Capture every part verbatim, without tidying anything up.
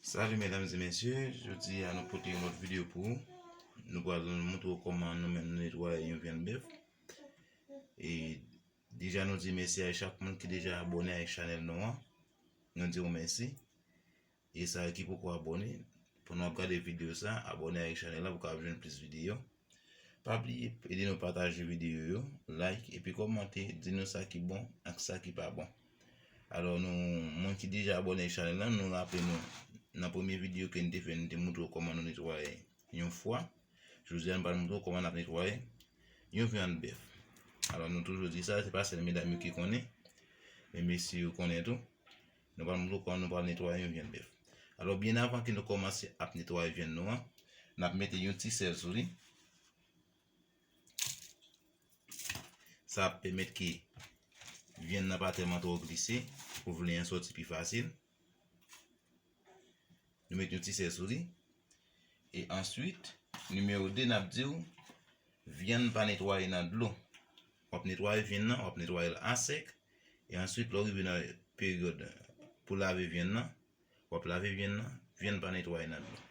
Salut mesdames et messieurs, jodi a nou pote yon lòt videyo pou ou. Nou pral montre w kòman nou menm nou netwaye yon vyann bèf. E deja nou di mèsi a chak moun ki deja abòne ak chanèl nou an. Nou di w mèsi. E sa ki poko abòne, pandan w ap gade videyo sa, abòne ak chanèl la pou w kapab jwenn plis videyo. Pa bliye ede nou pataje videyo yo, like epi kòmante, di nou sa ki bon ak sa ki pa bon. Alò nou, moun ki deja abòne ak chanèl la, nou raple nou nan premye videyo ke n te fè, n te montre w kòman nou netwaye yon fwa. Jodi a nou pral montre w kòman n ap netwaye yon vyann bèf. Alò nou toujou di sa, se pa sèl medam yo ki konnen, men mesye yo konnen tou. Nou pral montre w kòman nou pral netwaye yon vyann bèf. Alò byen avan ke nou kòmanse ap netwaye vyann nou an, n ap mete yon ti sèl sou li. Sa ap pèmèt ke vyann nan pa tèlman twò glise, pou vle an sòti pi fasil. Nou met yon ti sèl sou li. E answit, nimewo de, n ap di w, vyann pa netwaye nan dlo. W ap netwaye vyann nan, w ap netwaye l asèk. E answit, lè w rive nan peryòd pou lave vyann nan, w ap lave vyann nan, vyann pa netwaye nan dlo.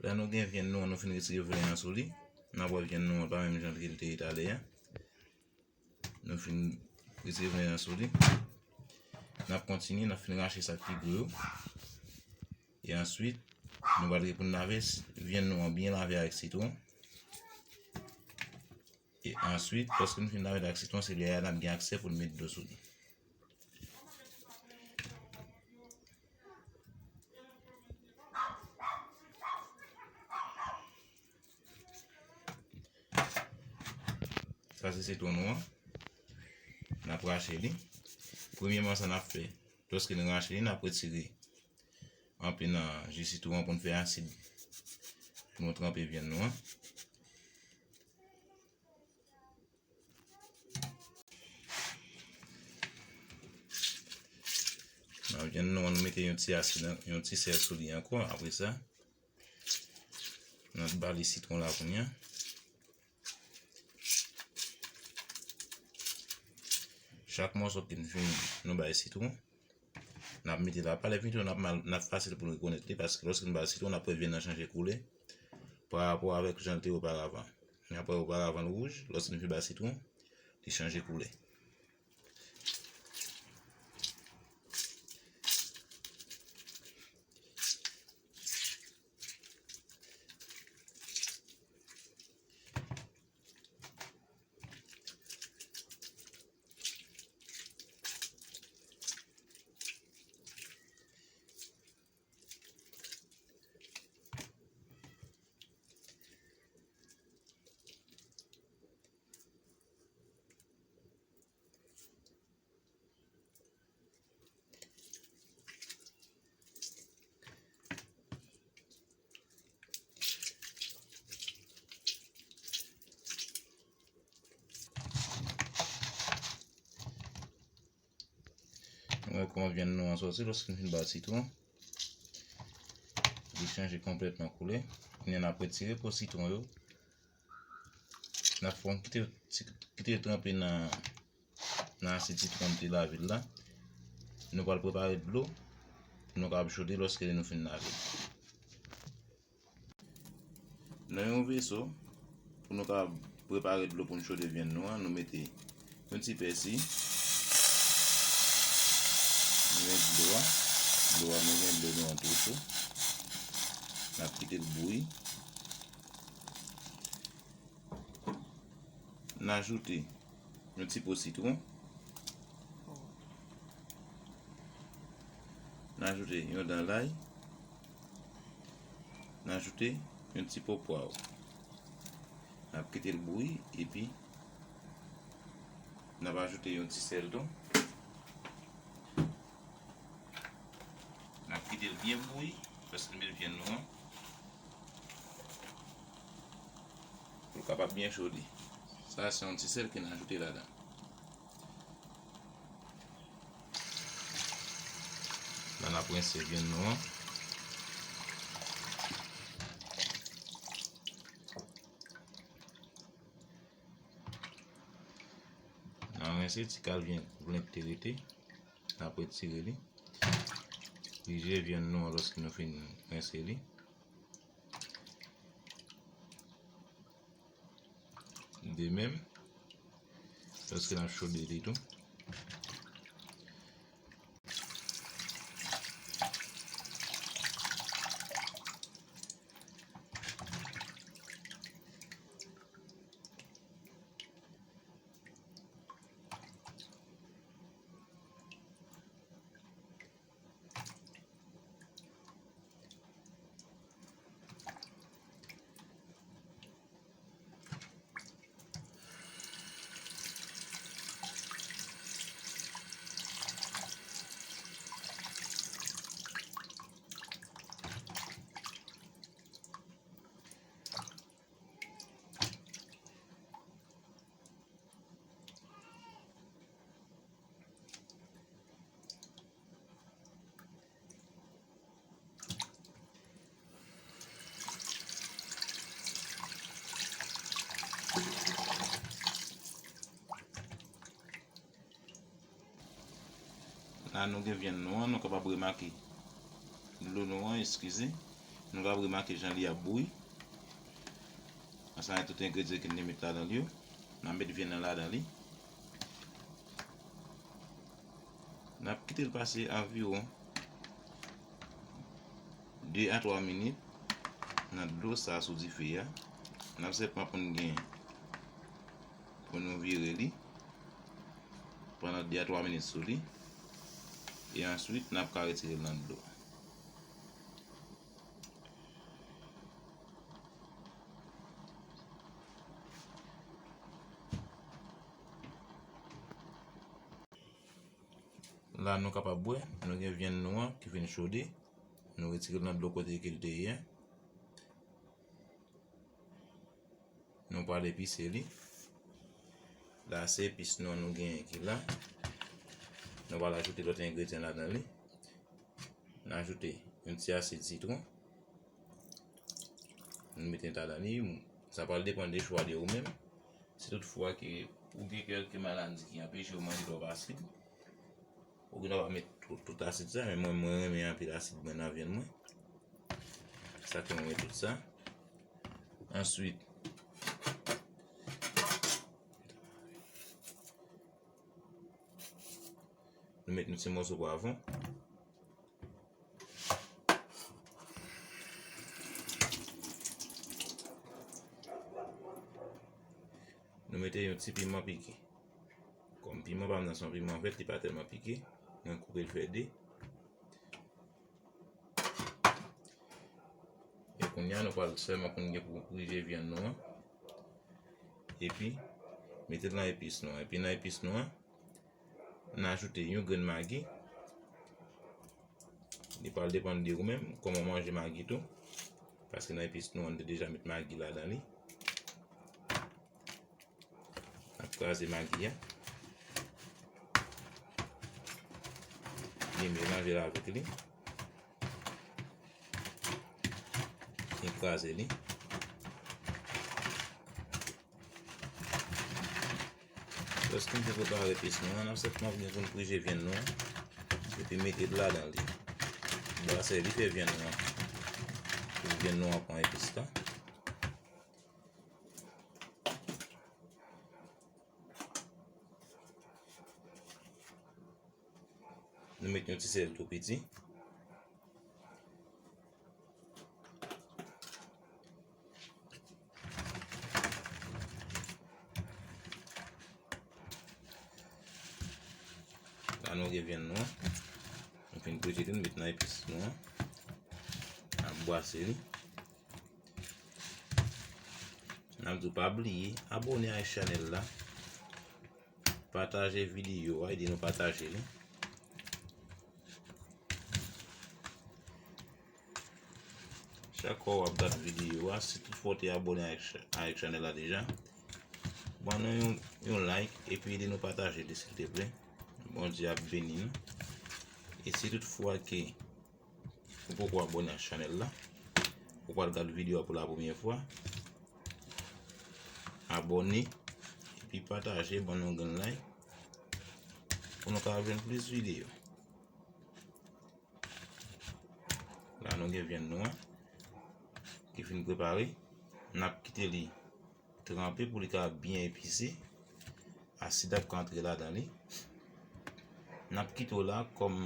La nou gen vyann nou an, nou fin retire vlen an sou li. N ap wè vyann nou an pa menm jan ke l te ye talè a. Nou fin retire vlen an sou li. N ap kontinye, n ap fin rache sa ki gwo yo. E answit, nou pral gen pou n lave s-, vyann nou an byen lave avèk sitwon. E answit, lòske nou fin lave l ak sitwon, se lè a n ap gen aksè pou n met dlo sou li. Sa se sitwon nou an. N ap rache li. Premyèman, sa n ap fè, lòske n rache li, n ap retire anpe nan ji sitwon an pou n fè asid pou nou tranpe vyann nou an. Nan vyann nou an, nou mete yon ti asid, yon ti sèl sou li ankò. Apre sa, n ap bale sitwon la kounye a. Chak mòso ke n fin, nou bay sitwon, n ap mete l apa. Lè vyann nou an ap mal, n ap fasil pou n rekonèt li, paske lòske n ba l sitwon, n ap wè vyann nan chanje koulè pa rapò avèk jan l te ye oparavan. N ap wè oparavan l wouj, lòske n fin ba l sitwon, li chanje koulè. Nou wè kòman vyann nou an sòti lòske n fin ba l sitwon. Li chanje konplètman koulè. Kounye a n ap retire po sitwon yo. N ap fè yon kite, kite l tranpe nan, nan asid sitwon n te lave l la. Nou pral prepare dlo pou nou kapab chode lòske nou fin lave l. Nan yon veso, pou nou ka prepare dlo pou n chode vyann nou an, nou mete yon ti pèsi. Nou met dlo a. Dlo a, nou gen dlo nou an tou cho. N ap kite l bouyi. N ajoute yon ti po sitwon. N ajoute yon dan lay. N ajoute yon ti po pwav. N ap kite l bouyi, epi n ap ajoute yon ti sèl tou. N ap kite l byen bouyi, paske n met vyann nou an. Pou l kapab byen chode. Sa se yon ti sèl ke n ajoute ladan. La n ap rense vyann nou an. N ap rense ti kal vyann, vyann ki te rete. N ap retire li. Li je vyann nou an lòske nou fin rense li. De menm, lòske n ap chode li tou. La nou gen vyann nou an, nou kapab remake dlo nou an, eskize. Nou kab remake jan li ap bouyi. Ansanm avèk tout engredyan ke n te met ladan l yo. N ap met vyann nan ladan li. N ap kite l pase anviwon de a twa minit nan dlo sa a sou dife a. N ap sèlman pou n gen pou nou vire li pandan de a twa minit sou li. E answit, n ap ka retire l nan dlo. La, nou kapab wè, nou gen vyann nou an ki fin chode. Nou retire l nan dlo kote ke l te ye a. Nou pral epise li. La, se epis nou an nou genyen ki la. Nou pral ajoute lòt engredyan ladan li. N ajoute yon ti asid sitwon. Nou mete ladan li. Sa pral depann de chwa de ou menm. Si tout fwa ke ou gen kèlke maladi ki anpeche w manje twòp asid, ou gen dwa pa met tout, tout asid sa, men mwen, mwen renmen anpil asid mwen nan vyann mwen. Sa fè mwen met tout sa. Answit, nou met yon ti mòso pwavwon. Nou mete yon ti piman pike. Kòm piman pa m nan se yon piman vèt, li pa tèlman pike. Mwen koupe l fè de. E kounye a, nou pral sèlman pou n gen pou prije vyann nou an. Epi, mete l nan epis nou an. Epi nan epis nou an, n ajoute yon grenn magi. Li pral depann de ou menm, kòman w manje magi tou. Paske nan epis nou an, n te deja met magi ladan li. N ap kraze magi a. Byen melanje l avèk li. Byen kraze li. Lòske n fin prepare epis nou an, n ap sèlman gen pou n prije vyann nou an, epi mete l ladan li. Brase li fè vyann nou an. Pou vyann nou an pran epis la. Nou met yon ti sèl tou piti. La nou gen vyann nou an. Nou fin prije li, nou met nan epis nou an. N ap bwase li. N ap di w pa bliye abòne ak chanèl la. Pataje videyo a, ede nou pataje li. Chak fwa w ap gad videyo a, si tout fwa w te abòne ak cha-, ak chanèl la deja, ban nou yon, yon like epi ede nou pataje li, silteplè. Bondye ap beni nou. E si tout fwa ke ou poko abòne ak chanèl la, ou pral gad videyo a pou la premyè fwa, abòne, epi pataje, ban nou yon grenn like, pou nou ka jwenn plis videyo. La, nou gen vyann nou an, ki fin prepare. N ap kite li tranpe pou li ka byen epise. Asid ap ka antre ladan li. N ap kite w la, kòm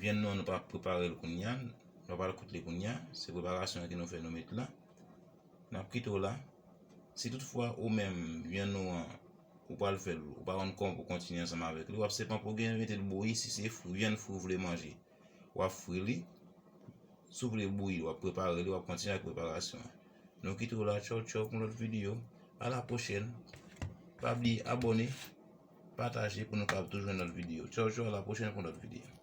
vyann nou an nou pa prepare l kounye a, nou pa pral kout li kounye a, se preparasyon an ke nou fè nou met la. N ap kite w la. Si tout fwa ou menm vyann ou an, ou pral fè l, ou pa konn kòman pou kontinye ansanm avèk li, w ap sèlman pou gen mete l bouyi si se fri, vyann fri ou vle manje. W ap fri li. Si w vle bouyi, w ap prepare li, w ap kontinye ak preparasyon an. Nou kite w la, tchaw, tchaw, pou yon lòt videyo. A la pwochèn. Pa bliye abòne, pataje pou nou kapab toujou jwenn lòt videyo. Tchaw, tchaw, a la pwochèn pou yon lòt videyo.